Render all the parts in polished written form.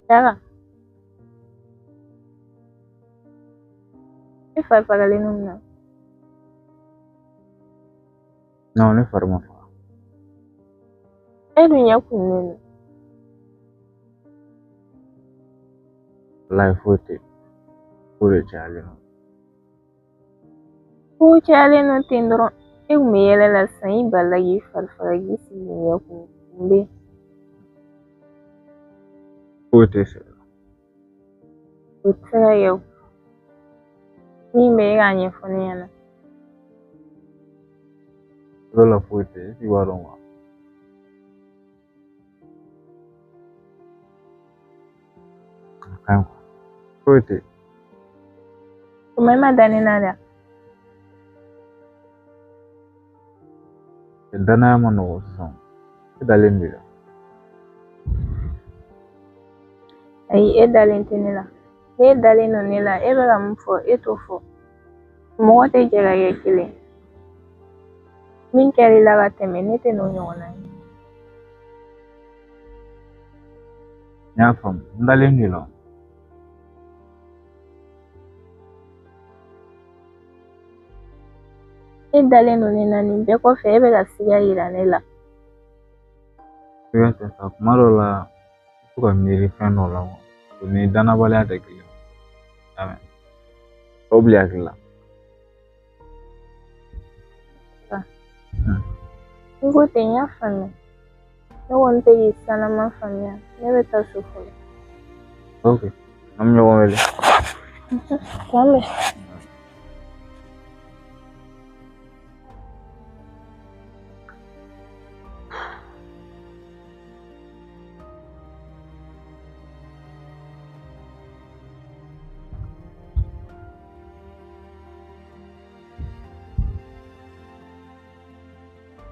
Daga. E fari fagalen don mun na? Non, ne fari ma faga. E dun ɲɛ kumunen don. Walayi foyi tɛ yen. Ko de cayalen don. Ko cayalen don ten dɔrɔn. E kun bɛ yɛlɛ la sisan i balila k'i fari faga k'i sigi k'i ɲɛ kumu. Mun bɛ yen? Foyi tɛ sen na. O tɛ se ka kɛ o. Min bɛ e k'a ɲɛfɔ ne ɲɛna. Yɔrɔ la foyi tɛ yen, i b'a dɔn wa? A ka ɲi foyi tɛ yen. Tuma e ma da ne na dɛ. Danaya ma nɔgɔ sisan. E dalen de la. Ayi, e dalen tɛ ne la. Ne dalen don ne la, e bɛ ka mun fɔ, e t'o fɔ. Mɔgɔ tɛ jɛ ka kɛ kelen. Min kɛr'i la ka tɛmɛ, ne tɛ n'o ɲɔgɔnna ye. N y'a faamu, n dalen de la. E dalen don ne na nin bɛɛ kɔfɛ, e bɛ ka siga yira ne la. Siga tɛ sa, kuma dɔ la i bɛ to ka miiri fɛn dɔ la o ni danabaliya tɛ kelen ye. I y'a mɛn? O bila i hakili la. N ko ten, n y'a faamuya. Ne kɔni tɛ k'i sanama faamuya. Ne bɛ taa so fɔlɔ. Ok, an bɛ ɲɔgɔn wele. K'an bɛn.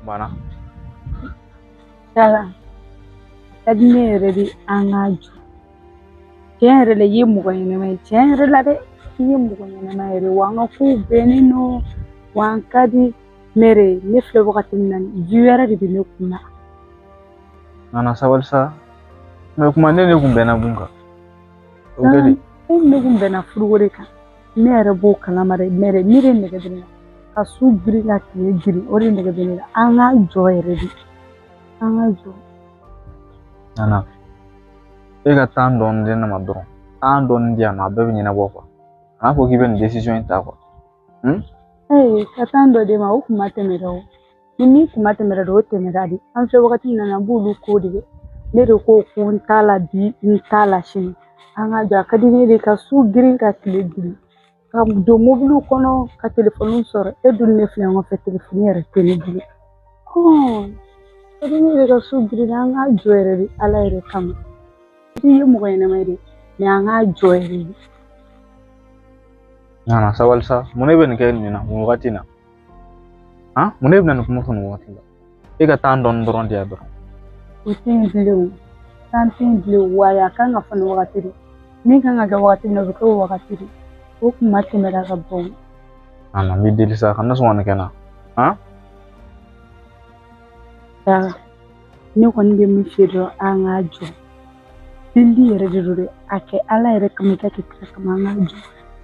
Bana. Daga, ka di ne yɛrɛ de an k'a jɔ. Tiɲɛ yɛrɛ la i ye mɔgɔ ɲɛnama ye, tiɲɛ yɛrɛ la dɛ, i ye mɔgɔ ɲɛnama yɛrɛ wa an ka kow bɛnnen don, wa an ka di. Ne yɛrɛ ne filɛ wagati min na vie wɛrɛ de bɛ ne kun na. Nana sabali sa. Mais kuma ne kun bɛnna mun kan? O bɛ di? E ni ne kun bɛnna furuko de kan. Ne yɛrɛ b'o kalama dɛ, mais ne de nege bɛ ne la. Ka su girin ka tile girin, o de nege bɛ ne la. An k'a jɔ yɛrɛ de. An k'a jɔ. Nana, e ka temps dɔɔni di ne ma dɔrɔn. Temps dɔɔni di yan nɔ, a bɛɛ bɛ ɲɛnabɔ quoi. Kan'a fɔ k'i bɛ nin décision in ta quoi. Ee, ka temps dɔ d'e ma, o kuma tɛmɛra o. Ni min kuma tɛmɛra de, o tɛmɛra de. An filɛ wagati min na, an b'olu ko de kɛ. Ne de ko ko n t'a la bi, n t'a la sini. An ka jɔ, a ka di ne de ka su girin ka tile girin. Ka don mobiliw kɔnɔ, ka telefɔniw sɔrɔ. E dun ne filɛ ɲɔgɔn fɛ, telefɔni yɛrɛ tɛ ne bolo. Ka di ne de ka su girin, an k'a jɔ yɛrɛ de, Ala yɛrɛ kama. I ye mɔgɔ ɲɛnama ye de, mais an k'a jɔ yɛrɛ de. Nana sabali sa, mun de bɛ nin kɛ nin na nin wagati in na? Han, mun de bɛ na nin kuma fɔ nin wagati la? E ka temps dɔɔni dɔrɔn di yan dɔrɔn. O tɛ yen bilen o. Temps tɛ yen bilen o. Wa a kan ka fɔ nin wagati de. Min kan ka kɛ wagati min na, o bɛ kɛ o wagati de. O kuma tɛmɛra ka ban. Nana, n b'i deli sa, kana sɔn ka nin kɛ n na. Han? Daga, ne kɔni bɛ min f'i ye dɔrɔn, an k'a jɔ. Delili yɛrɛ de don dɛ. A kɛ Ala yɛrɛ kama, i ka kɛ kira kama, an k'a jɔ.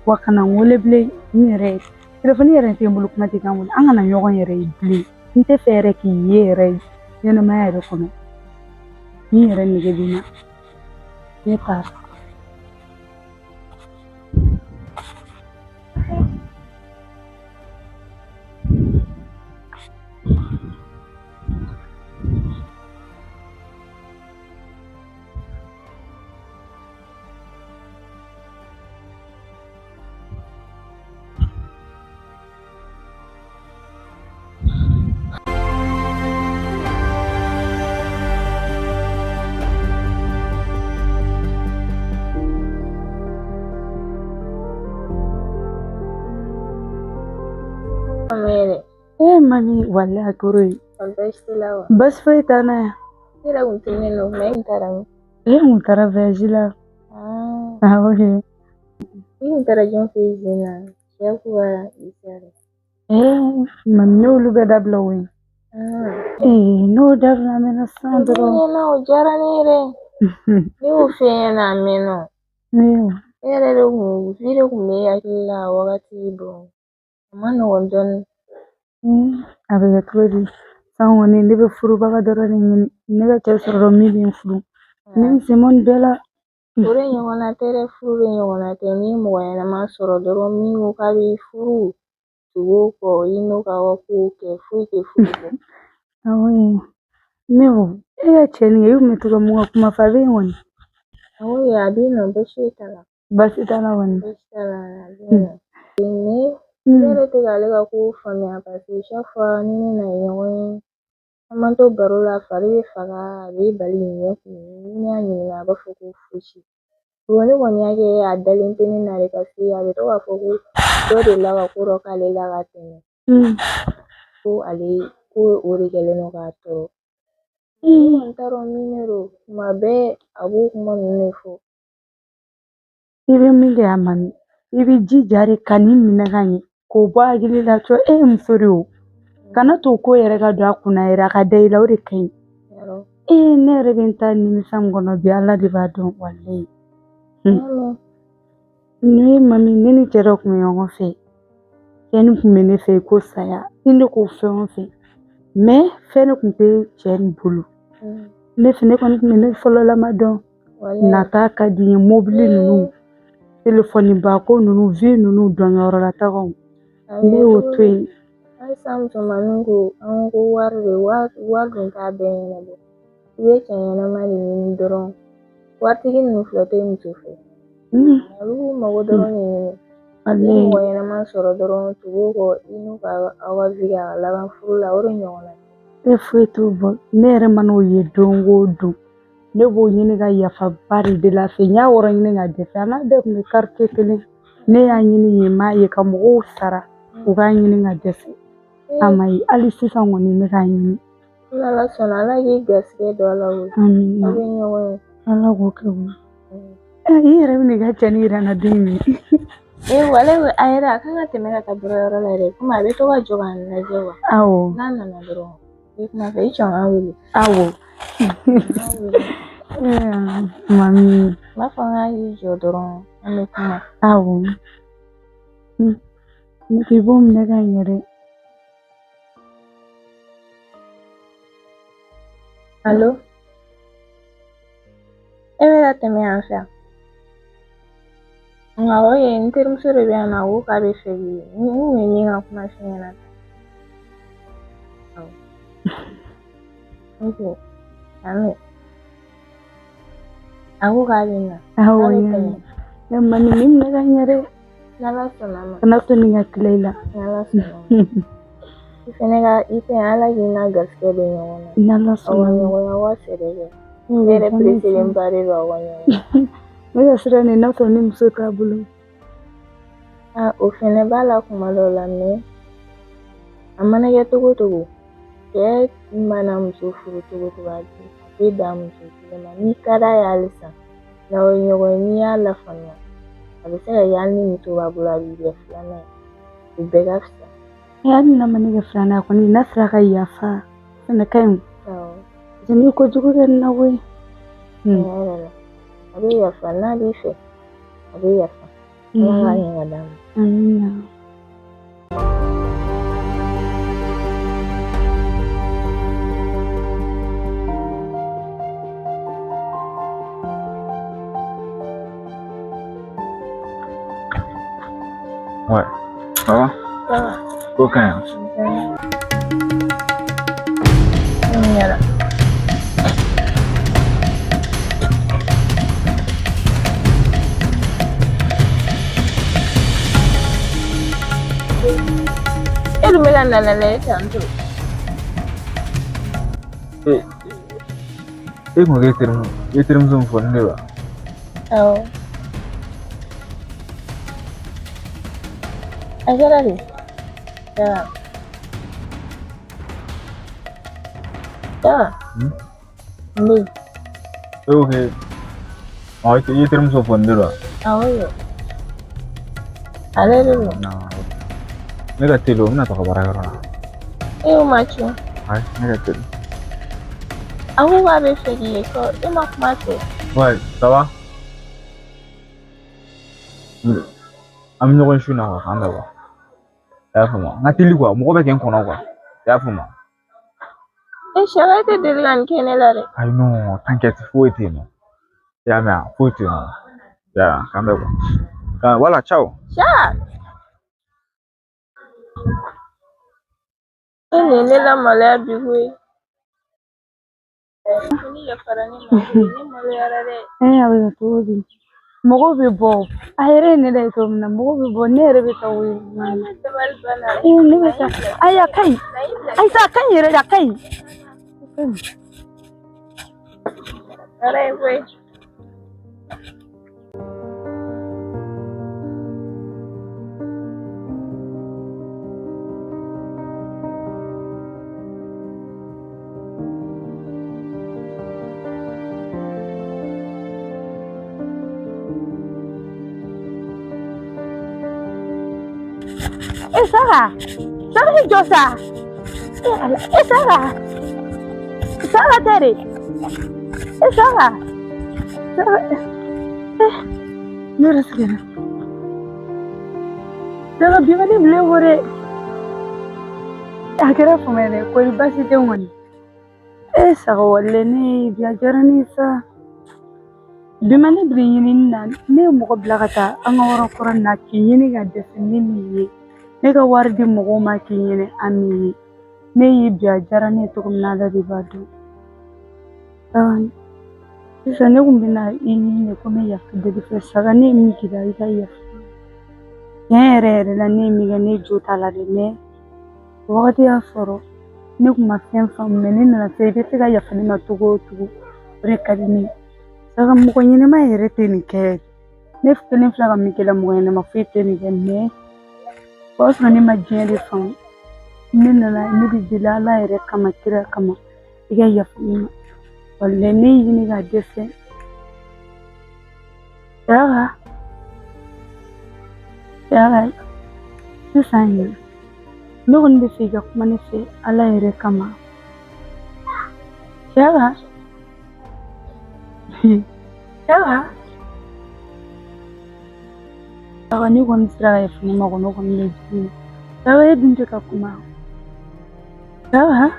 Wa kana n wele bilen, n yɛrɛ telefɔni yɛrɛ tɛ n bolo, kuma tɛ k'an wele. An kana ɲɔgɔn yɛrɛ ye bilen. N tɛ fɛ yɛrɛ k'i ye yɛrɛ ɲɛnamaya yɛrɛ kɔnɔ. N yɛrɛ nege bɛ n na. Ne taara. Eh mami, wallahi koro ye. Baasi t'i la wa? Baasi foyi t'an na yan. E yɛrɛ kun tununnen don, mais e kun taara min? E kun taara voyage la. Awɔ kɛ. I kun taara jɔn fɛ yen sen na? Sɛku wa Isa de? Eh mami, ne y'olu bɛɛ dabila o ye. Ee n'o dabila mɛnna sisan dɔrɔn. Ɲɛna o diyara ne yɛrɛ. Ne y'o f'e ɲɛna a mɛnna. Ne yɛrɛ de kun vie de kun bɛ e hakili la a wagati bon. A ma nɔgɔn dɔɔnin. A bɛ kɛ cogo di? San kɔni ne bɛ furubaga dɔrɔn de ɲini. Ne ka cɛ sɔrɔ min bɛ n furu. Ne bɛ sen bɔ nin bɛɛ la. O de ɲɔgɔnna tɛ dɛ, furu de ɲɔgɔnna tɛ. N'i ye mɔgɔ ɲɛnama sɔrɔ dɔrɔn min ko k'a b'i furu, tugu o kɔ, i n'o k'aw ka kow kɛ, foyi tɛ furu bɔ. Awɔ mais o e ka cɛ nin e kun bɛ to ka mun ka kuma fɔ a bɛ yen kɔni. Awɔ a bɛ yen nɔ, baasi foyi t'a la. Baasi t'a la kɔni. Baasi t'a la, a bɛ yen nɔ. Mais ne yɛrɛ tɛ k'ale ka kow faamuya parce que chaque fois ni ne n'a ye ɲɔgɔn ye, an b'an to baro la, a fari bɛ faga, a bɛ bali ɲɛ kun. Ni ne y'a ɲininka a b'a fɔ ko fosi. Bon ne kɔni y'a kɛ a dalen tɛ ne na de parce que a bɛ to k'a fɔ ko dɔ delila ka ko dɔ k'ale la ka tɛmɛ. Ko ale ko o de kɛlen don k'a tɔɔrɔ. Ne kɔni t'a dɔn min de don, tuma bɛɛ a b'o kuma ninnu de fɔ. I bɛ min kɛ a man di. I bɛ jija de ka nin minɛ ka ɲɛ k'o bɔ hakili la cɔ e ye muso de ye o. Kana to ko yɛrɛ ka don a kunna yɛrɛ a ka da i la o de ka ɲi. Ee ne yɛrɛ bɛ n ta nimisa min kɔnɔ bi Ala de b'a dɔn walayi. Nin ye mami ne ni cɛ dɔ kun bɛ ɲɔgɔn fɛ. Cɛ nin kun bɛ ne fɛ ko saya ni ne ko fɛn o fɛn. Mais fɛn de kun tɛ cɛ nin bolo. Ne fɛnɛ kɔni kun bɛ ne fɔlɔlama dɔn. Nata ka di n ye mobili ninnu telefɔni ba ko ninnu vie ninnu dɔnyɔrɔ la tagaw. Ne y'o to yen. Halisa musomaninw ko an ko wari de wari dun t'a bɛɛ ɲɛnabɔ. I bɛ cɛ ɲɛnama de ɲini dɔrɔn. Waritigi ninnu filɛ tɛ muso fɛ. Olu b'u mago dɔrɔn de ɲini. Ni mɔgɔ ɲɛnama sɔrɔ dɔrɔn tugu o kɔ i n'u ka aw ka vie kɛ a ka laban furu la o de ɲɔgɔnna. E foyi t'o bɔ. Ne yɛrɛ man'o ye don o don. Ne b'o ɲini ka yafaba de deli a fɛ. N y'a wɔrɔ ɲini ka dɛsɛ. A n'a bɛɛ kun bɛ quartier kelen. Ne y'a ɲini yen m'a ye ka mɔgɔw sara u k'a ɲini ka dɛsɛ. A ma ye hali sisan kɔni n bɛ k'a ɲini. Ni Ala sɔnna Ala k'i garisɛgɛ don a la o. Amina. Aw bɛ ɲɔgɔn ye. Ala k'o kɛ o. I yɛrɛ bɛ n'i ka cɛnin yira n na don min. Ee walayi a yɛrɛ a kan ka tɛmɛ ka taa baarakɛyɔrɔ la yɛrɛ komi a bɛ to ka jɔ k'an lajɛ wa. Awɔ. N'a nana dɔrɔn i kuma fɛ i jɔ n k'a wele. Awɔ. Mami. N b'a fɔ n k'a y'i jɔ dɔrɔn an bɛ kuma. Awɔ. Ne k'i b'o minɛ ka ɲɛ dɛ. Allo? E bɛ ka tɛmɛ yan fɛ yan? Awɔ n terimuso de bɛ yan nɔ a ko k'a bɛ fɛ k'i ye. N kun ye min ka kuma f'i ɲɛna. Awɔ. Ok. Ami. A ko k'a bɛ na. Awɔ K'a bɛ n y'a tɛmɛ. mɛn. Mami nin minɛ ka ɲɛ dɛ. N'Ala sɔnna a ma. Kana to nin ka tila i la. N'Ala sɔnna a ma. I fɛnɛ ka i fɛn Ala k'i n'a garisɛgɛ don ɲɔgɔn na. N'Ala Aw ka sɔnna a ma. ɲɔgɔn ye aw ka fɛɛrɛ kɛ. Ne yɛrɛ pereselenba de don aw ka ɲɔgɔn ye. Ne ka siran nin n'a sɔrɔ ni muso t'a bolo. O fɛnɛ b'a la kuma dɔw la mais a mana kɛ togo togo cɛ mana muso furu togo togo a tɛ dan muso kelen ma. N'i ka d'a ye halisa n'aw ye ɲɔgɔn ye n'i y'a lafaamuya a bɛ se ka kɛ hali ni muso b'a bolo a b'i kɛ filanan ye. O bɛɛ ka fisa. Hali n'a ma ne kɛ filanan ye kɔni n'a sera ka yafa fɛnɛ ka ɲi. Awɔ. Paseke n'i ye kojugu kɛ nin na koyi. Tiɲɛ yɛrɛ la a bɛ yafa n'a b'i fɛ a bɛ yafa. Ala k'a ɲɛ ka d'a ma. Amina. Ouais. Ça va? Ça va. Ko ka ɲi. Ɲɛna. E dun bɛ ka na lajɛ tantɔ. E kun k'e terimuso i ye terimuso min fɔ ne de wa? Awɔ. A kɛra di? Daga. Daga. N bɛ yen. E ko k'e i ye terimuso fɔ ne de wa? Awɔ yɛ. Ale de don. Ne ka teli o bɛna taga baarakɛyɔrɔ la. E y'o ma ci. Ayi ne ka teli. A ko k'a bɛ fɛ k'i ye ko e ma kuma fɛ. Ouais, ça va? An bɛ ɲɔgɔn su na quoi, k'an bɛn quoi. I y'a faamu? N ka teli quoi, mɔgɔ bɛ kɛ n kɔnɔ quoi. I y'a faamu? E Saka, e tɛ deli ka nin kɛ ne la dɛ. Ayi non, t'inquiète, foyi tɛ yen nɔ. I y'a mɛn wa? Foyi tɛ yen nɔ. I y'a ye, k'an bɛn quoi. Voilà, ciao. Saka! E nin ye ne lamaloya bi koyi. Ko ni yafara ne ma koyi, ne maloyara dɛ. A bɛ kɛ cogo di? Mɔgɔw bɛ bɔ, a yɛrɛ ye ne da ye cogo min na, mɔgɔw bɛ bɔ, ne yɛrɛ bɛ taa o ye. Ne dabali banna. Ne bɛ taa. Ayi, a ka ɲi. Ayi sa, a ka ɲi yɛrɛ de, a ka ɲi. A ka ɲi. Baara ye koyi. E Saka, Saka i jɔ sa. E Ala, e Saka. Saka tɛ de. E Saka. Saka. Ne yɛrɛ sɛgɛnna. Saka bi ka ne bila e kɔ dɛ. A kɛra fama ye dɛ, kɔri baasi tɛ n kɔni. E Saka walayi ne bi a diyara ne ye sa. Bi ma ne bila ɲinini na, ne ye mɔgɔ bila ka taa an ka yɔrɔ kɔrɔ na k'i ɲini ka dɛsɛ ne m'i ye. Ne ka wari di mɔgɔw ma k'i ɲini a m'i ye. Ne y'i bi a diyara ne ye cogo min na Ala de b'a dɔn. Sisan ne kun bɛna i ɲini de ko n bɛ yafa deli fɛ. Saka ne ye min k'i la i ka yafa. Tiɲɛ yɛrɛ yɛrɛ la ne ye min kɛ ne jo t'a la dɛ, mais o wagati y'a sɔrɔ ne kun ma fɛn faamu, mais ne nana se i bɛ se ka yafa ne ma cogo o cogo, o de ka di ne ye. Saka mɔgɔ ɲɛnɛma yɛrɛ tɛ nin kɛ. Ne kelen filɛ ka min kɛ la, mɔgɔ ɲɛnɛma foyi tɛ nin kɛ, mais o y'a sɔrɔ ne ma diɲɛ de faamu. Ne nana ne bɛ deli Ala yɛrɛ kama, kira kama, i ka yafa ne ma. Walayi ne y'i ɲini ka dɛsɛ. Saka, Saka, sisan ye ne kɔni bɛ fɛ i ka kuma ne fɛ Ala yɛrɛ kama. Saka, Saka. Saka ne kɔni sera ka yafa ne ma kɔni, o kɔni bɛ diya ne ye. Saka e dun tɛ ka kuma. Saka,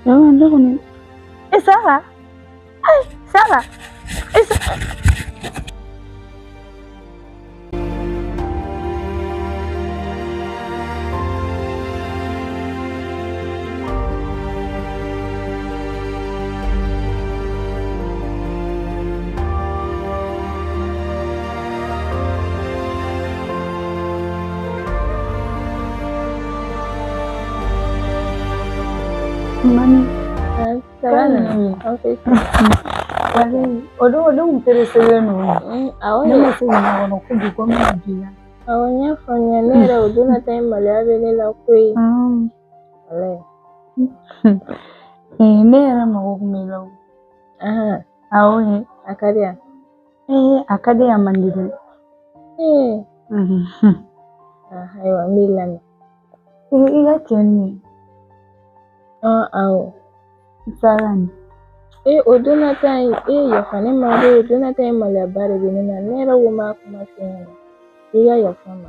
Saka ne kɔni. E Saka, ayi Saka, e Saka. Mami. Ça va na? An fɛ. Walayi, o don ne kun pereselen don. Awɔ. Ne ma se k'i makɔnɔ ko bi ko n bɛna bi la. Awɔ, n y'a faamuya. Ne yɛrɛ o don nata in maloya bɛ ne la koyi. Walayi. Ne yɛrɛ mago kun bɛ la o. Awɔ ye. A ka di yan. A ka di a man di dɛ. Ayiwa, n b'i lamɛn. I ka cɛ nin ye. Awɔ. Saka nin. O don nata in, e yafa ne ma dɛ, o don nata in maloyaba de bɛ ne na. Ne yɛrɛ ko n b'a kuma f'i ɲɛna. I ka yafa n ma.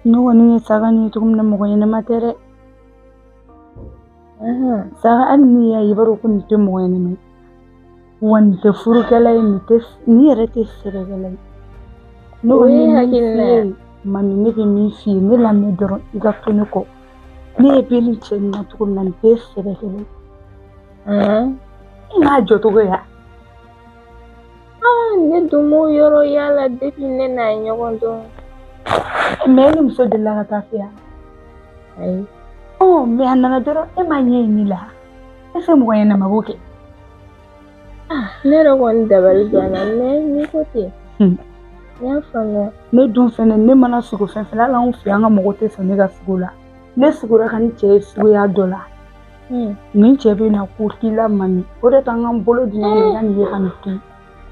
Ne kɔni ye Saka nin ye cogo min na, mɔgɔ ɲɛnɛma tɛ dɛ. Saka hali n'i y'a ye i b'a dɔn ko nin tɛ mɔgɔ ɲɛnɛma ye. Wa nin tɛ furukɛla ye, nin tɛ nin yɛrɛ tɛ sɛbɛkɛla ye. Ne O kɔni ye bɛ min hakilina f'i ye. ye, mami ne bɛ min f'i ye, ne lamɛn dɔrɔn i ka to ne kɔ. Ne ye bɛ nin cɛ nin na cogo min na, nin tɛ sɛbɛkɛla ye. I m'a jɔ cogo ya. Ne dun m'o yɔrɔ y'a la depuis ne n'a ye ɲɔgɔn dɔn. Mais e ni muso delila ka taa fɛ yan. Ayi. Mais a nana dɔrɔn e m'a ɲɛ ye ne la. Est ce que mɔgɔ ɲɛnama b'o kɛ? Ne yɛrɛ kɔni dabali banna, mais n'i ko ten. N y'a faamuya. Ne dun fɛnɛ, ne mana sogo fɛn fɛn, hali anw fɛ yan, an ka mɔgɔw tɛ sɔn ne ka sogo la. Ne sogora ka ni cɛ ye suguya dɔ la. Nin cɛ bɛ na ko k'i la mami. O de t'an ka bolo di ɲɔgɔn ma, i ka nin ye ka nin to yen.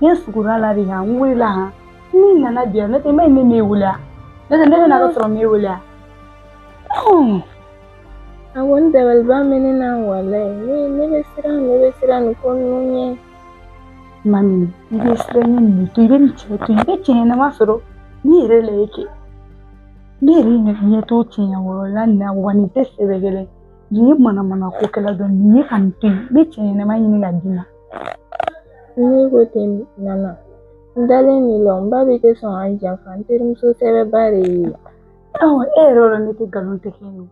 Ne sogora la de han, n wulila han. Ni nana bi yan, n'o tɛ i ma ye ne m'e wele wa? N'o tɛ ne bɛna ka sɔrɔ m'e wele wa? A kɔni dabaliban bɛ ne na walayi. Ne bɛ siran, ne bɛ siran nin ko ninnu ɲɛ. Mami, i bɛ siran ɲɛ nin to i bɛ nin cɛ to i bɛ cɛ ɲɛnama sɔrɔ n'i yɛrɛ la e kɛ ne yɛrɛ ɲɛ t'o cɛ ɲɛ wɔɔrɔ la nin na wa nin tɛ sɛbɛ kɛlɛ nin ye manamana ko kɛla dɔn nin ye ka nin to yen n bɛ cɛ ɲɛnama ɲini ka d'i ma. Ne ko ten Nana, n dalen nin la n ba bɛ tɛ sɔn ka n janfa n terimuso sɛbɛba de ye. Awɔ, e yɛrɛ yɔrɔ ne tɛ nkalon tigɛ ye.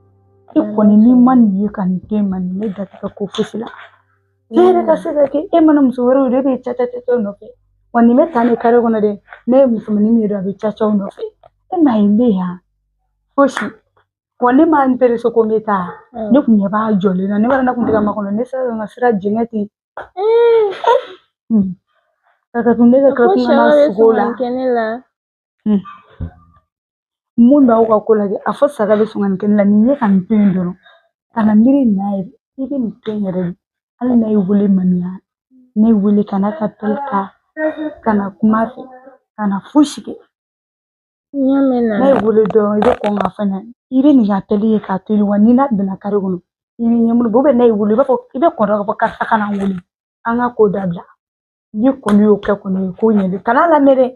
E kɔni n'i ma nin ye ka nin to yen Mami, ne da tɛ ka ko fosi la. E yɛrɛ ka se ka kɛ e mana muso wɛrɛw ye e bɛ ca ca ca nɔfɛ. Wa nin bɛ taa ne kare kɔnɔ dɛ, ne ye musomanin min ye dɔrɔn a bɛ ca ca nɔfɛ. E m'a ye ne yan fosi. Wa ne ma n perese ko n bɛ taa. Ne kun ɲɛ b'a jɔlen na, ne b'a dɔn ne kun tɛ ka makɔnɔ, ne sera ka n ka sira jɛngɛ ten. Ka tun ne ka Ko tila saga bɛ sogo sɔn la. ka nin kɛ ne la. Mun b'aw ka ko lajɛ a fɔ saga bɛ sɔn ka nin kɛ ne la nin ye ka nin to yen dɔrɔn ka na miiri nin na yɛrɛ i bɛ nin to yen yɛrɛ de hali n'a y'i wele mamiya ne wele ka n'a ka pɛli ta ka na kuma fɛ ka na fosi kɛ N y'a mɛn n'a Nana. y'i wele dɔrɔn i bɛ kɔn k'a fɔ ɲɛna i bɛ nin ka pɛli ye k'a to yen wa n'i n'a donna kare kɔnɔ i b'i ɲɛ bɔ n'a y'i wele i b'a fɔ i bɛ kɔn k'a fɔ karisa ka na n wele an ka ko dabila n'i kɔni y'o kɛ kɔni ko ɲɛ kana lamɛn dɛ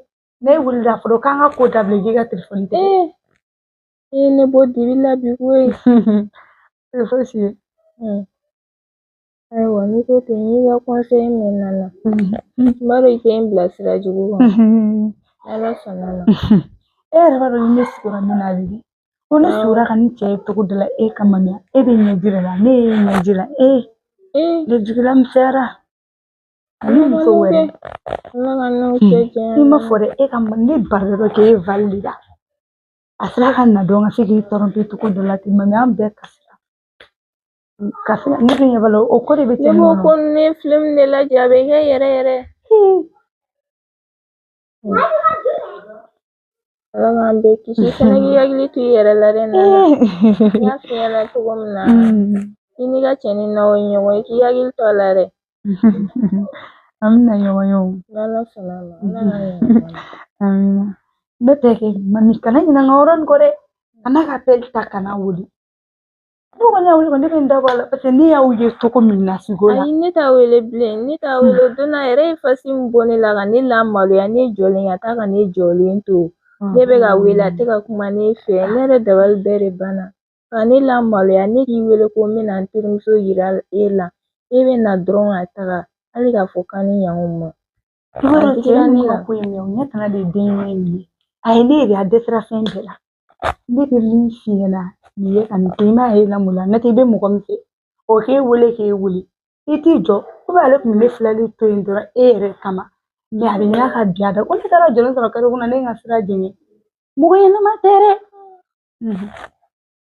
n'a y'i wele a fɔra k'an ka ko dabila i k'i ka telefɔni tigɛ. E ye ne bɔ dibi la bi koyi. Fosi ye. Ayiwa n'i ko ten n y'i ka conseil mɛn Nana. N b'a dɔn i tɛ n bila sira jugu kan. N'Ala sɔnna ma. E yɛrɛ b'a dɔn ne sigira min na bi ko ne sigira ka ni cɛ ye cogo dɔ la e kama mɛ e bɛ ɲɛji la ne ye ɲɛji la e ne jigila misɛnyara ani muso wɛrɛ. Ala ka n'aw cɛ janya. I ma fɔ dɛ e ka ne barika dɔ k'e vali la a sera ka na dɔn ka se k'i tɔrɔmpe cogo dɔ la ten mami an bɛɛ kasira kasira ne bɛ ɲɛ b'a la o ko de bɛ Ne cɛ b'o ko ninnu ye film de lajɛ a bɛ kɛ yɛrɛ yɛrɛ. Ala k'an bɛɛ kisi i fana k'i hakili to i yɛrɛ la dɛ Nana. N y'a f'i ɲɛna cogo min na i n'i ka cɛnin n'aw ye ɲɔgɔn ye k'i hakili to a la dɛ. An bɛna ɲɔgɔn ye o. N'Ala sɔnna a ma Ala k'an ɲɛ ɲɔgɔn na. Amina. Ne tɛ kɛ mami kana ɲinɛ n ka yɔrɔ nin kɔ dɛ. Kana ka pɛli ta kana wuli. Ne kɔni y'a wuli kɔni ne bɛ n dabɔ a la parce que ne y'aw ye cogo min na sigo la. Ayi ne t'a wele bilen ne t'a wele o don na yɛrɛ ye fasi min bɔ ne la ka ne lamaloya ne jɔlen ka taa ka ne jɔlen to ne bɛ ka wele a tɛ ka kuma ne fɛ ne yɛrɛ dabali bɛɛ de banna ka ne lamaloya ne k'i wele ko n bɛna n terimuso yira e la e bɛ na dɔrɔn ka taga hali k'a fɔ k'an ni ɲankuma ma. I b'a dɔn A cɛ digira ninnu ne ka la. ko ye min ye o ɲɛ tana de ye den ɲɛ in ye. A ye ne yɛrɛ a dɛsɛra fɛn bɛɛ la. Ne bɛ min f'i ɲɛna nin ye ka nin to i m'a ye lamɔ la n'o tɛ i bɛ mɔgɔ min fɛ o k'e wele k'e wele i t'i jɔ ale tun bɛ ne filɛli to yen dɔrɔn e yɛrɛ kama mɛ a bɛ ɲini ka bin a da ko ne taara jɔlen sɔrɔ kare kɔnɔ ne ye n ka sira jɛngɛ mɔgɔ ɲɛnama tɛ dɛ.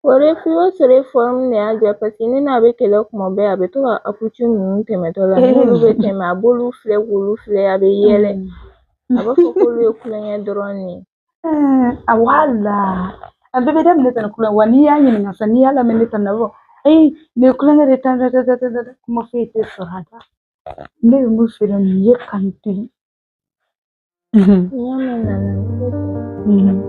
O de f'i b'a sɔrɔ e forme de y'a diya parce que ne n'a bɛ kɛlɛ kuma bɛɛ a bɛ to ka apuci ninnu tɛmɛtɔ la n'olu bɛ tɛmɛ a b'olu filɛ k'olu filɛ a bɛ yɛlɛ a b'a fɔ k'olu ye kulonkɛ dɔrɔn de ye. A wala a bɛɛ bɛ daminɛ tan kulonkɛ wa n'i y'a ɲininka sisan n'i y'a lamɛn ne ta na bɔ ee nin ye kulonkɛ de tan tan tan tan kuma foyi tɛ sɔrɔ a da ne bɛ mun feere nin ye ka nin to yen. N y'a mɛn Nana n ko ten.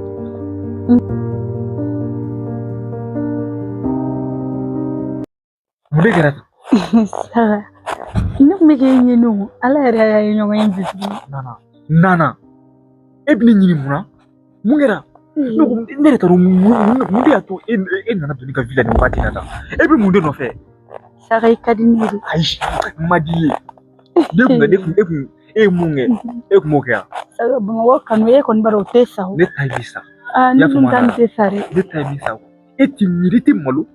Mun de kɛra tan? Saga ne kun bɛ k'e ɲini o Ala yɛrɛ y'a ye ɲɔgɔn ye bi tuguni. Nana Nana e bɛ ne ɲini mun na? Mun kɛra? Ne ko ne yɛrɛ t'a dɔn mun de y'a to e nana don ne ka vie la nin wagati in na tan? E bɛ mun de nɔfɛ? Saga i ka di ne de. Ayi n ma di i ye. Ne kun ne kun e kun e ye mun kɛ e kun b'o kɛ yan. Saga Bamakɔ kanu e kɔni b'a dɔn o tɛ sa o. Ne ta ye min sa. Aa I ne y'a dun faamu ta nin tɛ sa dɛ. Ne ta ye min sa. E ti miiri i ti malo.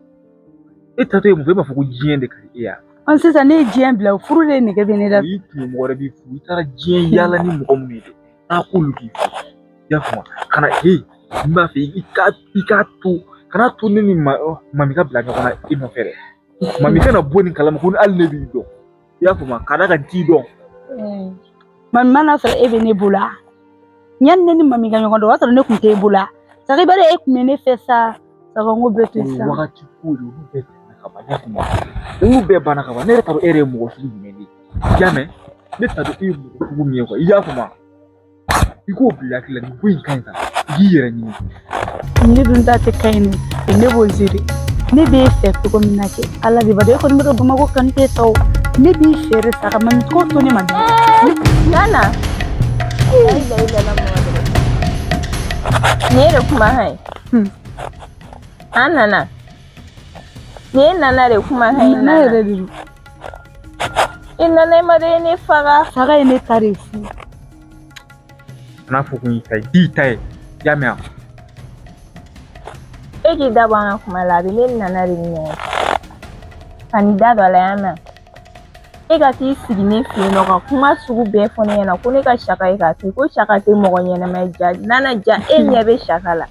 E taatɔ ye mun fɔ e b'a fɔ ko diɲɛ de ka di e ye. Ɔ sisan ne ye diɲɛ bila o furu de nege bɛ ne la. O y'i kun ye mɔgɔ wɛrɛ b'i furu i taara diɲɛ yaala ni mɔgɔ minnu ye dɛ taa k'olu k'i furu i y'a faamu ka na he n b'a fɛ i k'a to kana to ne ni mami ka bila ɲɔgɔn na i nɔfɛ dɛ mami kana bɔ nin kalama ko hali ne b'i dɔn i y'a faamu ka d'a kan n t'i dɔn. Mami mana sɔrɔ e bɛ ne bolo a yanni ne ni mami ka ɲɔgɔn dɔn o y'a sɔrɔ ne kun t'e bolo a Saga i b'a dɔn e kun bɛ ne fɛ sa Saga n ko bɛɛ to O ye sa. wagati ko de ye olu bɛɛ tɛmɛna ka ban i y'a faamu olu bɛɛ banna ka ban ne yɛrɛ t'a dɔn e yɛrɛ ye mɔgɔ sugu jumɛn de ye i y'a mɛn ne t'a dɔn e ye mɔgɔ sugu min ye i y'a faamu i k'o bila i hakili la nin ko in ka ɲi tan i k'i yɛrɛ ɲini. Ne dun ta tɛ ka ɲi nɔ ne b'o zere ne b'e fɛ cogo min na kɛ Ala de b'a dɔn e kɔni bɛ ka Bamakɔ kanu tɛ sa o ne b'i fɛ de Saga mami ko to ne ma dɛ. Nana. Nin ye de kumakan ye. An nana. Nin ye nana de kumakan ye. Nana yɛrɛ de don. I nana i ma de ye ne faga. Saga ye ne ta de fu. Kan'a fɔ ko n y'i ta ye. I y'i ta ye. I y'a mɛn wa? E k'i da bɔ an ka kuma la, a bɛ ne ni nana de ni ɲɔgɔn cɛ. Ka n'i da don a la yan mɛn. E ka t'i sigi ne fɛ yen nɔ ka kuma sugu bɛɛ fɔ ne ɲɛna ko ne ka Saka ye k'a to yen ko Saka tɛ mɔgɔ ɲɛnama ye ja nana ja e ɲɛ bɛ Saka la.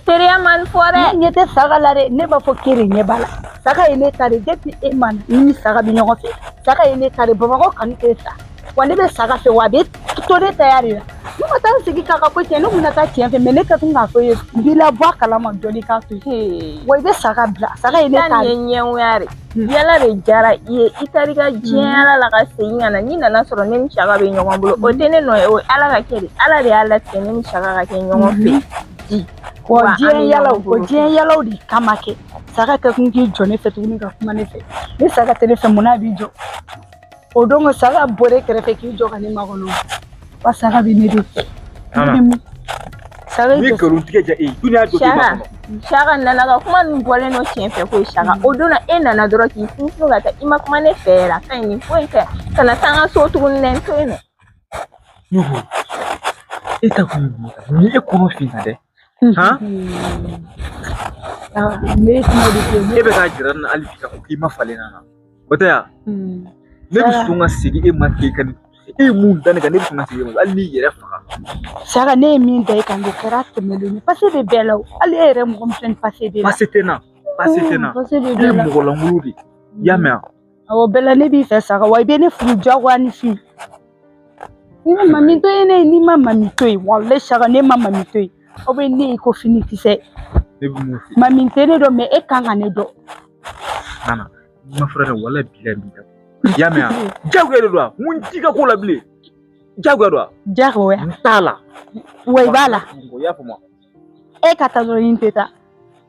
Teriya ma nin fɔ dɛ. Ne ɲɛ tɛ Saka la dɛ, ne b'a fɔ k'e de ɲɛ b'a la. Saka ye ne ta de depuis e ma na ni Saka bɛ ɲɔgɔn fɛ. Saka ye ne ta de, Bamakɔ kanu tɛ sa. Wa ne bɛ Saka fɛ wa a bɛ to ne taya de la. Ne ma taa n sigi k'a ka ko tiɲɛ, ne kun na taa tiɲɛ fɛ mais ne ka tun k'a fɔ i ye n b'i labɔ a kalama dɔɔni k'a to yen. Wa i bɛ Saka bila, Saka ye ne ta de. Nin ye ɲɛgoya de. Yala de diyara i ye, i taara i ka diɲɛ yala la ka segin ka na, n'i nana sɔrɔ ne ni Saka bɛ ɲɔgɔn bolo, o tɛ ne nɔ ye, o ye Ala ka kɛ de. Ala de y'a latigɛ ne ni Saka ka kɛ ɲɔgɔn fɛ. Di. Wa diɲɛ yalaw, o diɲɛ yalaw de kama kɛ. Saka kɛ kun k'i jɔ ne fɛ tuguni ka kuma ne fɛ. Ni Saka tɛ ne fɛ mun na a b'i jɔ? O don ko Saka bɔra e kɛrɛfɛ k'i jɔ ka ne makɔnɔ. Wa Saka bɛ ne de fɛ. Saka ni nkalon tigɛ ja e ye, dun y'a jɔ k'i makɔnɔ. Saka nana ka kuma ninnu bɔlen don tiɲɛ fɛ koyi Saka. O don na e nana dɔrɔn k'i funfun ka taa, i ma kuma ne fɛ yɛrɛ, a ka ɲi nin foyi tɛ. Kana taa n ka so tuguni dɛ, n to yen nɔ. Ne ko e ta kun ye mun ye? Mun ye e kɔnɔ fin tan dɛ? Han? Ne ye kuma de fɔ. E bɛ k'a jira ne na hali bi k'a fɔ k'i ma falen na. O tɛ yan? Ne bɛ sɔn ka segin e ma k'e ka nin e ye mun da ne kan, ne bɛ sɔn ka segin e ma hali n'i yɛrɛ faga. Saka ne ye min da e kan o kɛra tɛmɛlen ye. Pase bɛ bɛɛ la o. Hali e yɛrɛ mɔgɔ min filɛ nin pase b'e la. Pase tɛ n na. Pase tɛ n na. Pase bɛ E ye bɛɛ la. mɔgɔ lankolon de ye. I y'a mɛn wa? Awɔ bɛɛ la ne b'i fɛ Saka wa i bɛ ne furu diyagoya ni fin. Ni ma mami to yen ne, n'i ma mami to yen walayi Saka ne ma mami to yen. Aw bɛ ne ye ko fini kisɛ. Ne bɛ mun f'i ye? Mami tɛ ne dɔn mais e kan ka ne dɔn. Nana, n'i ma fura dɛ walayi bilayi n b'i da. I y'a mɛn wa? Diyagoya de don wa? N ko n t'i ka ko la bilen. Diyagoya don wa? Diyagoya. N t'a la. Wa i b'a la. I y'a faamu wa? E ka taa dɔrɔn i tɛ taa.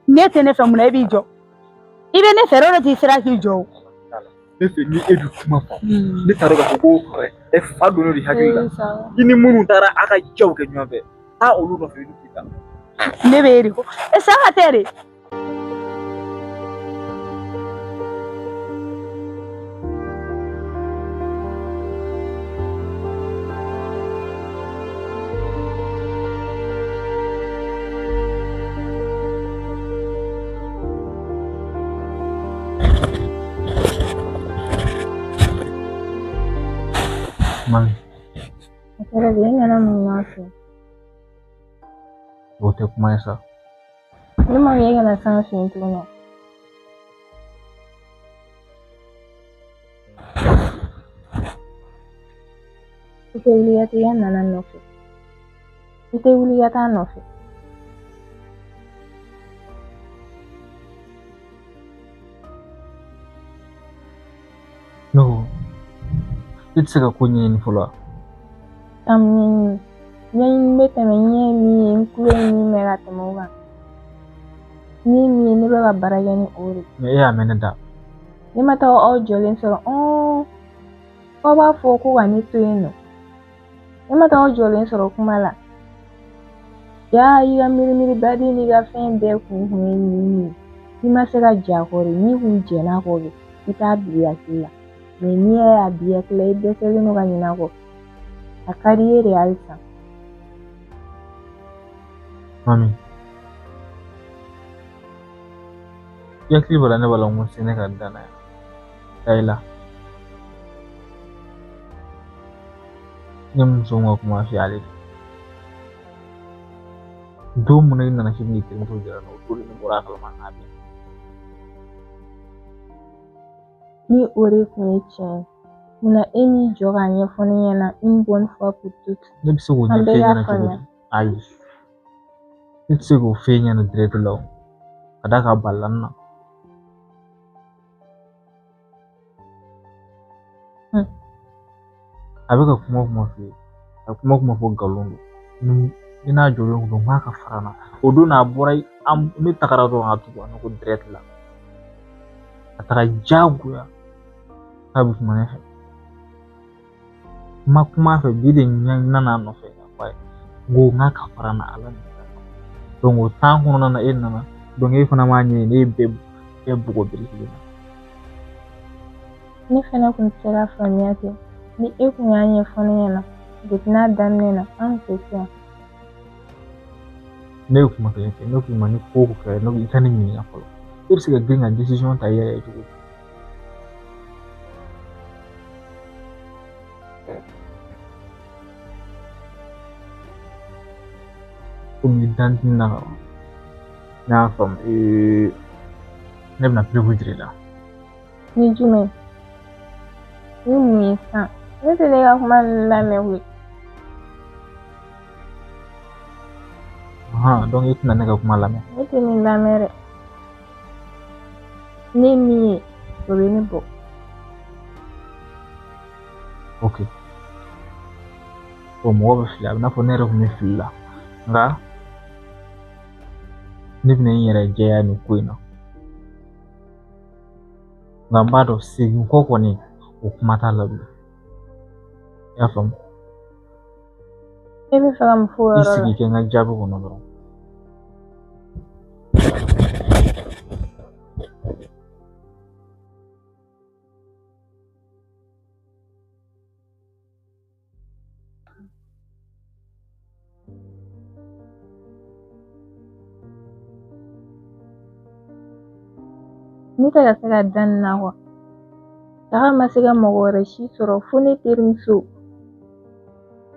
Ne tɛ ne fɛ mun na e b'i jɔ? I bɛ ne fɛ yɔrɔ dɔ t'i sera k'i jɔ o. Ne fɛ ni e bɛ kuma fɔ. Ne t'a dɔn k'a fɔ ko e fa donnen don i hakili la. I ni minnu taara a ka jaw kɛ ɲɔgɔn fɛ, taa olu nɔfɛ i tɛ taa. Ne bɛ e de kɔ. E Saka tɛ de. Mami. A kɛra di, e nana mun nɔfɛ? O tɛ kuma ye sa. Ne ma e kana s'an fɛ yen tuguni. I tɛ wuli ka taa i ka nana nɔfɛ. I tɛ wuli ka taa nɔfɛ. Ne ko e tɛ se ka ko ɲɛɲini fɔlɔ wa? Ka mun ɲɛɲini? Ɲɛɲini bɛ tɛmɛ ɲɛ ye min ye, n tulo ye min mɛn ka tɛmɛ o kan. Ni ye min ye, ne bɛ ka baara kɛ ni o de ye. Mais e y'a mɛn ne da. Ne ma taa aw jɔlen sɔrɔ, aw b'a fɔ ko ka ne to yen nɔ. Ne ma taa aw jɔlen sɔrɔ kuma la. Ja i ka miiri baden n'i ka fɛn bɛɛ kun kun ye nin ye. N'i ma se ka jɛ a kɔ de, n'i kun jɛn'a kɔ de, i t'a bila i hakili la. Mais n'i y'a bila i hakili la, i dɛsɛlen don ka ɲinɛ a kɔ. A ka di i ye de halisa. Mami, i hakili b'a la ne b'a la n ko se ne ka danna yan. Da i la. Ne muso ka kuma f'i ale de. Don min na i nana k'i bɛn'i terimuso jira n na, o don de ne bɔra a kalama k'a bɛ. Ni o de kun ye tiɲɛ ye, munna e m'i jɔ k'a ɲɛfɔ ne ɲɛna une bonne fois pour toutes? Ne bɛ se k'o An ɲɛf'e bɛɛ y'a ɲɛna cogo faamuya. di? Ayi. Ne tɛ se k'o f'e ɲɛna direct la o. Ka d'a kan a balila n na. A bɛ ka kuma o kuma f'i ye, a bɛ kuma o kuma fɔ nkalon don. Ni n'a jɔlen kun don, n k'a ka fara n na. O don n'a bɔra ne tagara dɔrɔn a tugu ne ko direct la. A taara diyagoya k'a bɛ kuma ne fɛ. N ma kuma a fɛ bi de n nana a nɔfɛ k'a fɔ a ye. N ko n k'a ka fara n na Ala ni kira kama. Donc o temps kɔnɔna na e nana. Donc e fana m'a ɲɛɲini ne ye bɛɛ bugɔ bere kelen na. Ne fana kun tɛ se ka faamuya kɛ. Ni e kun y'a ɲɛfɔ ne ɲɛna depuis n'a daminɛ na an kun tɛ se yan. Ne ye kuma kelen kɛ, ne k'i ma ni ko o ko kɛra, ne ko i ka ne ɲininka fɔlɔ. E bɛ se ka girin ka décision ta i yɛrɛ ye cogo di? Komi i dan tɛ ne na ka ban. Ne y'a faamu ne bɛna preuve jira i la. Ni jumɛn? Ni mun ye sisan? Ne tɛ ne ka kuma ninnu lamɛn koyi. Ahan, donc e tɛna ne ka kuma lamɛn. Ne tɛ nin lamɛn dɛ. Ne ye min ye, o bɛ ne bɔ. Ok. Bon, mɔgɔ bɛ fili, a bɛ n'a fɔ ne yɛrɛ tun bɛ fili la. Nka ne bɛna n yɛrɛ jɛya nin ko in na. Nka n b'a dɔn segin kɔ kɔni o kuma t'a la bilen. I y'a faamu? E bɛ fɛ ka mun fɔ o I yɔrɔ la? sigi kɛ n ka jaabi kɔnɔ dɔrɔn. Ne tɛ ka se ka da nin na kuwa. Daga ma se ka mɔgɔ wɛrɛ si sɔrɔ fo ne terimuso.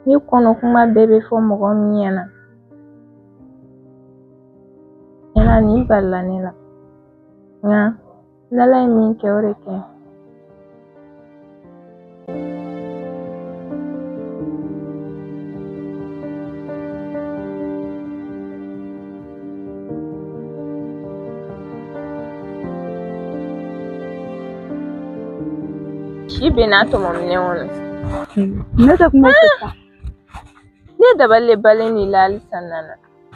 Ne kɔnɔ kuma bɛɛ bɛ fɔ mɔgɔ min ɲɛna. Tiɲɛna nin balila ne la. Nka n'Ala ye min kɛ o de ka ɲi. Si bɛ n'a tɔmɔ minɛn kɔnɔ. Ne tɛ kuma fɛ sa. Ne dabali de balen n'i la halisa Nana.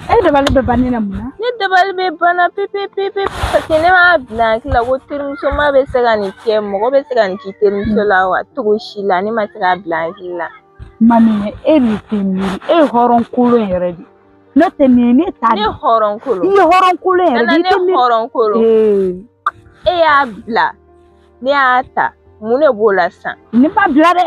E dabali bɛ ban ne na mun na? Ne dabali bɛ banna pepe pepe parce que ne m'a bila hakili la ko terimusoma bɛ se ka nin kɛ, mɔgɔ bɛ se ka nin k'i terimuso la wa cogo si la ne ma se k'a bila hakili la. Mami, e de tɛ miiri, e ye hɔrɔn kolon yɛrɛ de. N'o tɛ nin ye ne ta Ne de. hɔrɔn kolon. I ye hɔrɔn kolon yɛrɛ de. Nana I ne tɛ miiri. hɔrɔn kolon. Ee, E y'a bila, ne y'a ta, mun de b'o la sisan? Ne ma bila dɛ.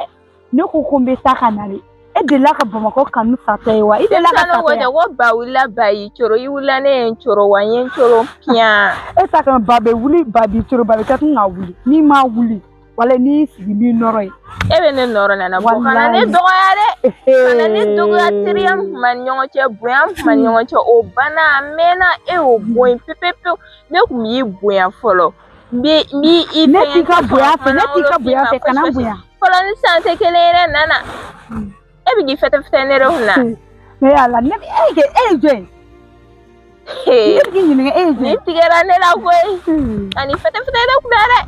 Ne ko ko n bɛ taa ka na de. E delila ka Bamakɔ kanu satɔ ye wa? I delila ka Denmisɛnninw ko satɔ ten ye? ko ba wulila ba y'i coro, i wulila ne ye n coro wa n ye n coro piyan. E ta kama ba bɛ wuli, ba b'i coro, ba bɛ taa tun ka wuli. N'i ma wuli, wala n'i y'i sigi n'i nɔrɔ ye. E bɛ ne nɔrɔ Nana bɔ kana ne Walayi. dɔgɔya dɛ. Kana ne dɔgɔya, teriya min tun b'an ni ɲɔgɔn cɛ, bonya min tun b'an ni ɲɔgɔn cɛ, o banna a mɛnna e y'o bɔ yen pewu pewu. Ne tun b'i bonya fɔlɔ. N bɛ n b'i Ne fɛngɛ t'i ka tɛ sɔn bonya ka fɛ, ne t'i ka kuma lankolon f'i bonya ma fɛ, fosi kana n fosi. bonya. Fɔlɔ ni sisan tɛ kelen ye dɛ Nana. E bɛ k'i fɛtɛ-fɛtɛ ne de kunna. Ne y'a la, ne e ye e ye jɔn ye? Ne bɛ k'i ɲininka e ye jɔn Nin ye? tigɛra ne la koyi. Ka nin fɛtɛ-fɛtɛ ne kunna dɛ.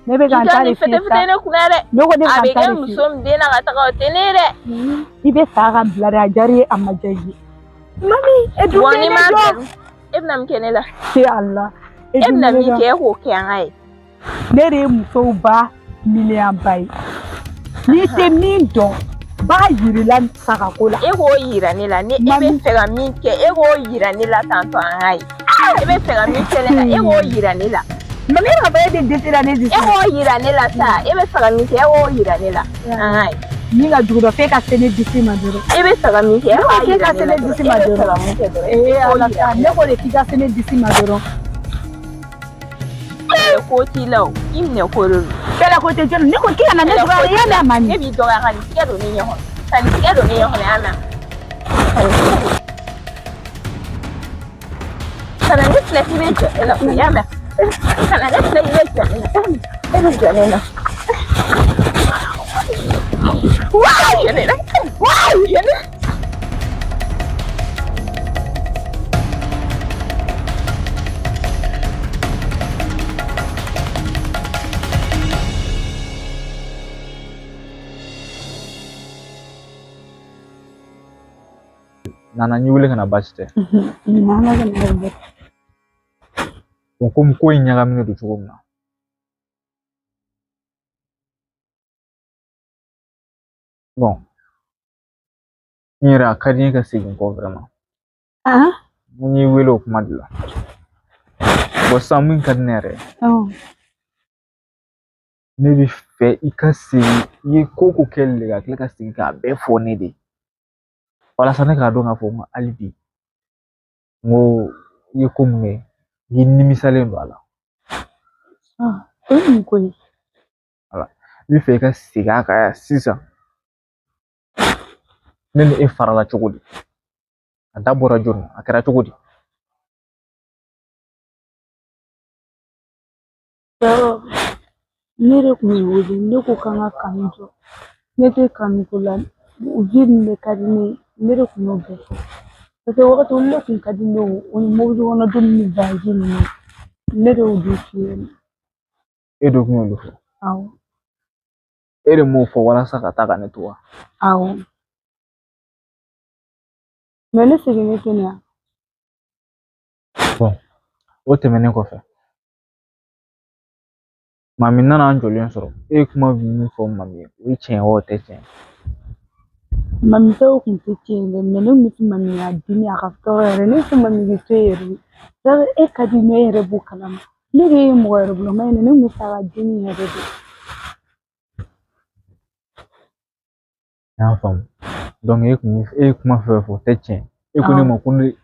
Ne bɛ I ka n ka ta nin de f'i ye fɛtɛ-fɛtɛ sa. ne kunna dɛ. Ne ko ne bɛ A ka bɛ n ta kɛ de f'i ye. muso min den na ka taga o tɛ ne ye dɛ. I bɛ sa ka bila dɛ, a diyara i ye a ma diya i ye. Mami, e dun Wa bɛ n'i ne m'a dɔn. bila, e bɛna mun kɛ ne la? Se Ala. E E dun bɛna bɛ ne min dɔn. kɛ e k'o kɛ an ka ye. Ne de ye musow ba miliyɔn ba ye. N'i tɛ min dɔn, b'a yir'i la sagako la. E k'o yira ne la, ni e bɛ Mami. fɛ ka min kɛ, e k'o yira ne la tantɔ an ka ye. E bɛ fɛ ka min kɛ ne la, e k'o yira ne la. Mami, e b'a fɔ e de dɛsɛra ne E disi la. k'o yira ne la sa, e bɛ fɛ ka min kɛ, e k'o yira ne la an ka ye. Min ka jugu dɔn f'e ka se ne disi ma dɔrɔn. E bɛ fɛ ka min kɛ, e Ne ko k'a k'e yira ka ne se la ne dɔrɔn. disi E ma bɛ fɛ dɔrɔn. ka mun kɛ dɔrɔn, e Ee k'o Ala yira sa, ne ne la. ko de k'i ka se ne disi ma dɔrɔn. Kɛlɛ ko t'i la o, i minɛ ko de don. Kɛlɛ ko tɛ jɔn, ne ko k'i kana ne Kɛlɛ ko dɔgɔya, t'i ya la. mɛn mami. Ne b'i dɔgɔya ka nin tigɛ don ne ɲɛ kɔnɔ. Ka nin tigɛ don ne ɲɛ kɔnɔ, y'a mɛn? Ka nin tigɛ don. Kana ne filɛ k'i bɛ jɔ ne la, o y'a mɛn? Kana ne filɛ k'i bɛ jɔ ne la. E bɛ jɔ ne la. Waa! Jɔ ne la. Waa! Jɔ ne la. Nana n y'i wele ka na baasi tɛ. Ɲuman ka na bɔ. Bon, komi ko in ɲagaminen don cogo min na. Bon, n yɛrɛ a ka di n ye ka segin kɔ vraiment. N y'i wele o kuma de la. Bon, sisan min ka di ne yɛrɛ ye. Ne bɛ fɛ i ka segin, i ye ko ko kɛ le ka tila ka segin k'a bɛɛ fɔ ne de ye. Walasa ne k'a dɔn k'a fɔ n ko hali bi n ko i ye ko min kɛ, i nimisalen don a la. O ye mun ko ye? Wala. N bɛ fɛ i ka segin a kan yan sisan. Ne ni e farala cogo di? A da bɔra jɔni na? A kɛra cogo di? Ne de kun ye wele, ne ko k'an ka kanu jɔ. Ne tɛ kanu ko la, vie nin de ka di ne ye, ne de kun y'o bɛɛ fɔ. Parce que wagati olu de kun ka di ne ye, o ni mobili kɔnɔ don ni voyage ninnu, ne de y'o f'i ye. E de kun y'olu fɔ? Awɔ. E de m'o fɔ walasa ka taa ka ne to wa? Awɔ. Mais ne seginnen tɛ nin ya. Bon, o tɛmɛnen kɔfɛ, Mami nana an jɔlen sɔrɔ. E ye kuma min fɔ Mami ye, o ye tiɲɛ ye wa o tɛ tiɲɛ ye? Mami taw kun tɛ tiɲɛ dɛ, mais ne kun bɛ fɛ Mami ka dimi a ka tɔɔrɔ yɛrɛ. Ne bɛ fɛ Mami k'i to yen yɛrɛ. E ka di ne yɛrɛ b'o kalama. Ne de ye mɔgɔ yɛrɛ bulama ye, ne kun bɛ fɛ a ka dimi yɛrɛ de. N y'a faamu. Donc e kun e ye kuma fɛn fɛn fɔ o tɛ tiɲɛ. E ko ne ma ko ne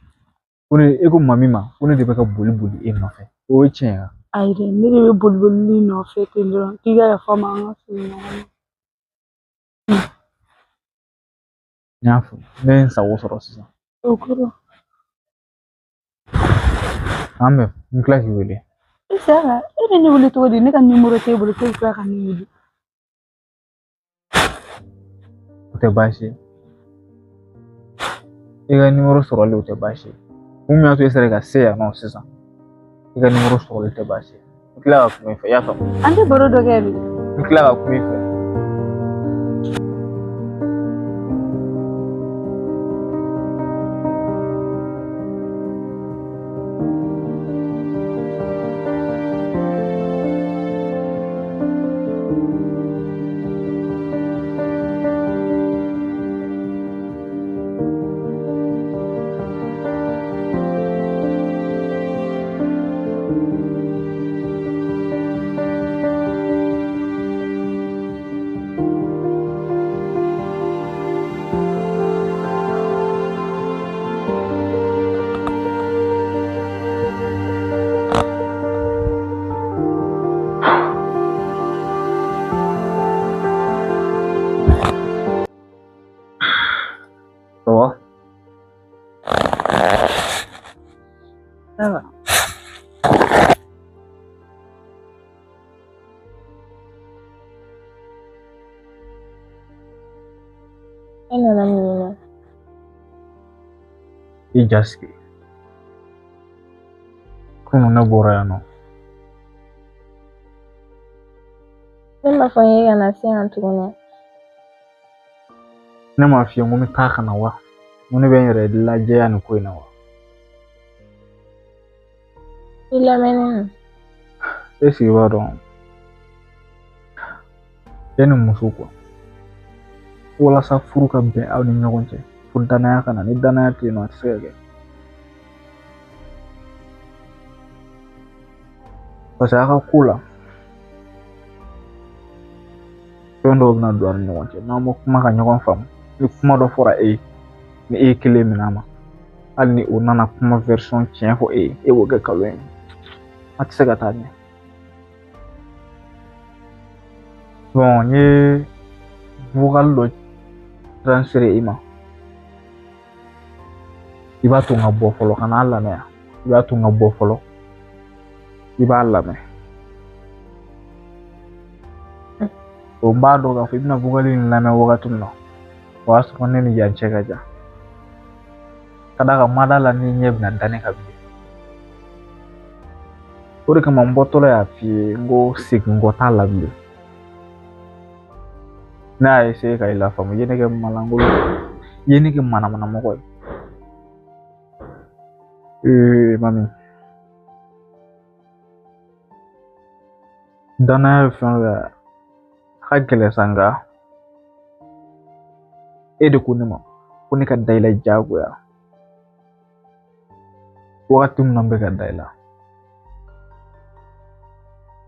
ko ne e ko Mami ma ko ne de bɛ ka boli boli e nɔfɛ. O ye tiɲɛ ye wa? Ayi dɛ, ne de bɛ boli boli nɔfɛ ten dɔrɔn k'i ka yafa n ma, an ka segin ɲɔgɔn ma. N y'a faamu. Ne ye n sago sɔrɔ sisan. O kɔrɔ. An bɛ n tila k'i wele. E Sara, e bɛ ne wele cogo di? Ne ka nimoro t'e bolo, k'e bɛ tila ka ne wele. O tɛ baasi ye. I ka nimoro sɔrɔli o tɛ baasi ye. Kun min y'a to e sera ka se yan nɔ sisan, i ka nimoro sɔrɔli tɛ baasi ye. N tila ka kuma i fɛ, i y'a faamu? An tɛ baro dɔ kɛ bi. N tila ka kuma i fɛ. Ça va? Ça va. E nana mun na? I ja sigi. Kunun ne bɔra yan nɔ. Ne m'a fɔ n ye ka na se yan tuguni. Ne m'a f'i ye n ko n bɛ taa ka na wa? N ko ne bɛ n yɛrɛ lajɛya nin ko in na wa? I lamɛnnen don. E sigi b'a dɔn. Cɛ ni muso kuwa. Walasa furu ka bɛn aw ni ɲɔgɔn cɛ, fo danaya ka na. Ni danaya tɛ yen nɔ, a tɛ se ka kɛ. Parce que a ka ko la, fɛn dɔw bɛna don aw ni ɲɔgɔn cɛ. N'aw ma kuma ka ɲɔgɔn faamu, ni kuma dɔ fɔra e ye, ni e ye kelen minɛ a ma, hali ni o nana kuma version tiɲɛ fɔ e ye, e b'o kɛ nkalon ye. A tɛ se ka taa ɲɛ. Bon, n ye vocal dɔ transféré i ma. I b'a to n ka bɔ fɔlɔ, ka n'a lamɛn yan. I b'a to n ka bɔ fɔlɔ, i b'a lamɛn. O n b'a dɔn k'a fɔ i bɛna vocal in lamɛn wagati min na, o y'a sɔrɔ ne ni yan cɛ ka jan. Ka d'a kan ma d'a la ni ɲɛ bɛna da ne kan bilen. O de kama n bɔtɔla y'a f'i ye n ko segin kɔ t'a la bilen. Ne y'a essayer ka i lafaamu, i ye ne kɛ malangolo ye, i ye ne kɛ manamanamɔgɔ ye. Mami, danaya ye fɛn dɔ ye, a ka gɛlɛn sa, nka E de ko ne ma ko ne ka da i la diyagoya. Wagati min na n bɛ ka da i la,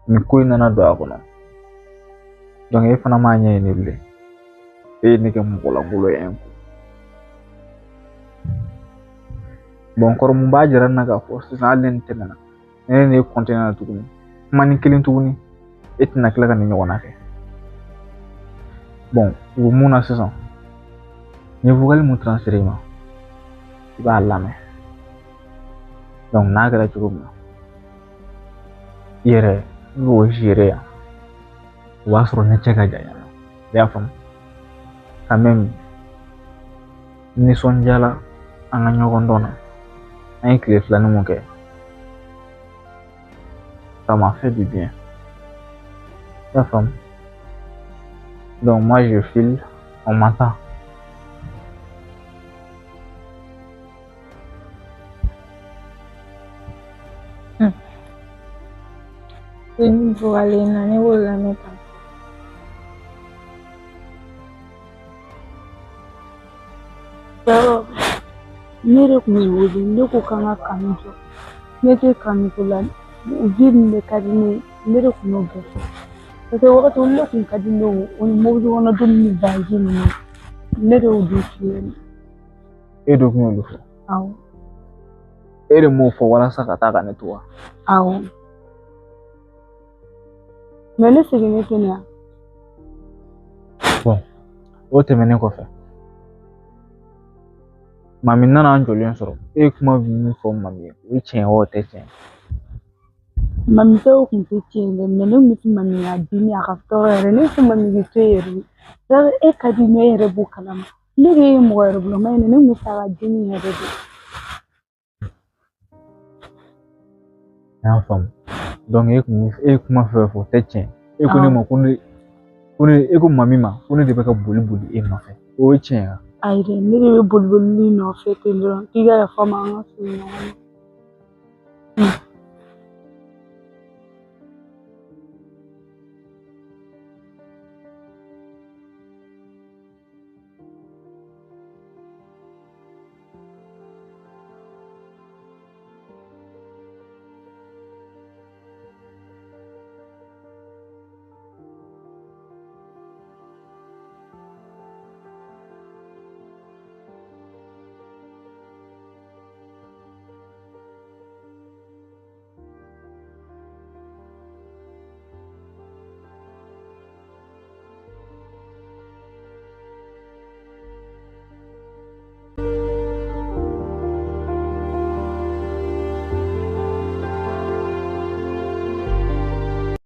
nin ko in nana don a kɔnɔ. Donc e fana m'a ɲɛɲini bilen. E ye ne kɛ mɔgɔ lankolon ye un coup. Bon kɔrɔ mun b'a jira n na k'a fɔ sisan hali ni nin tɛmɛna, ne ne kɔntinɛ na tuguni, kuma ni kelen tuguni, e tɛna tila ka nin ɲɔgɔnna kɛ. Bon u bɛ mun na sisan, n ye vocal mun transféré i ma, i b'a lamɛn. Donc n'a kɛra cogo min na, i yɛrɛ i b'o gérer yan. O b'a sɔrɔ ne cɛ ka jan yan nɔ. I y'a faamu? Quand même, nisɔndiyala an ka ɲɔgɔn dɔn na. An ye tile filanin mun kɛ, ça m'a fait du bien. I y'a faamu? Donc moi je file, on m'attend. Nin vocal in na ne b'o lamɛn tan. Yarɔ ne de kun ye wele, ne ko k'an ka kanu jɔ. Ne tɛ kanu ko la, vie min de ka di ne ye, ne de kun y'o bɛɛ fɔ. Parce que wagati olu de kun ka di ne ye, o ni mobili kɔnɔ don ni voyage ninnu, ne de y'o dun f'i ye. E de kun y'olu fɔ. Awɔ. E de m'o fɔ walasa ka taa ka ne to wa? Awɔ. Mais ne seginnen tɛ nin ya. Bon, o tɛmɛnen kɔfɛ, Mami nana an jɔlen sɔrɔ. E ye kuma min fɔ Mami ye, o ye tiɲɛ ye wa o tɛ tiɲɛ ye? Mami ta o kun tɛ tiɲɛ dɛ, mais ne kun bɛ fɛ Mami ka dimi a ka tɔɔrɔ yɛrɛ. Ne bɛ fɛ Mami k'i to yen yɛrɛ. E ka di ne yɛrɛ b'o kalama. Ne de ye mɔgɔ yɛrɛ bulama ye, ne kun bɛ fɛ a ka dimi yɛrɛ de. N y'a faamu. Donc e kun e ye kuma fɛn fɛn fɔ o tɛ tiɲɛ. E ko ne ma ko ne ko ne e ko Mami ma ko ne de bɛ ka boli boli e nɔfɛ. O ye tiɲɛ ye wa? Ayi dɛ, ne de bɛ boli boli nɔfɛ ten dɔrɔn k'i ka yafa n ma, an ka segin ɲɔgɔn ma.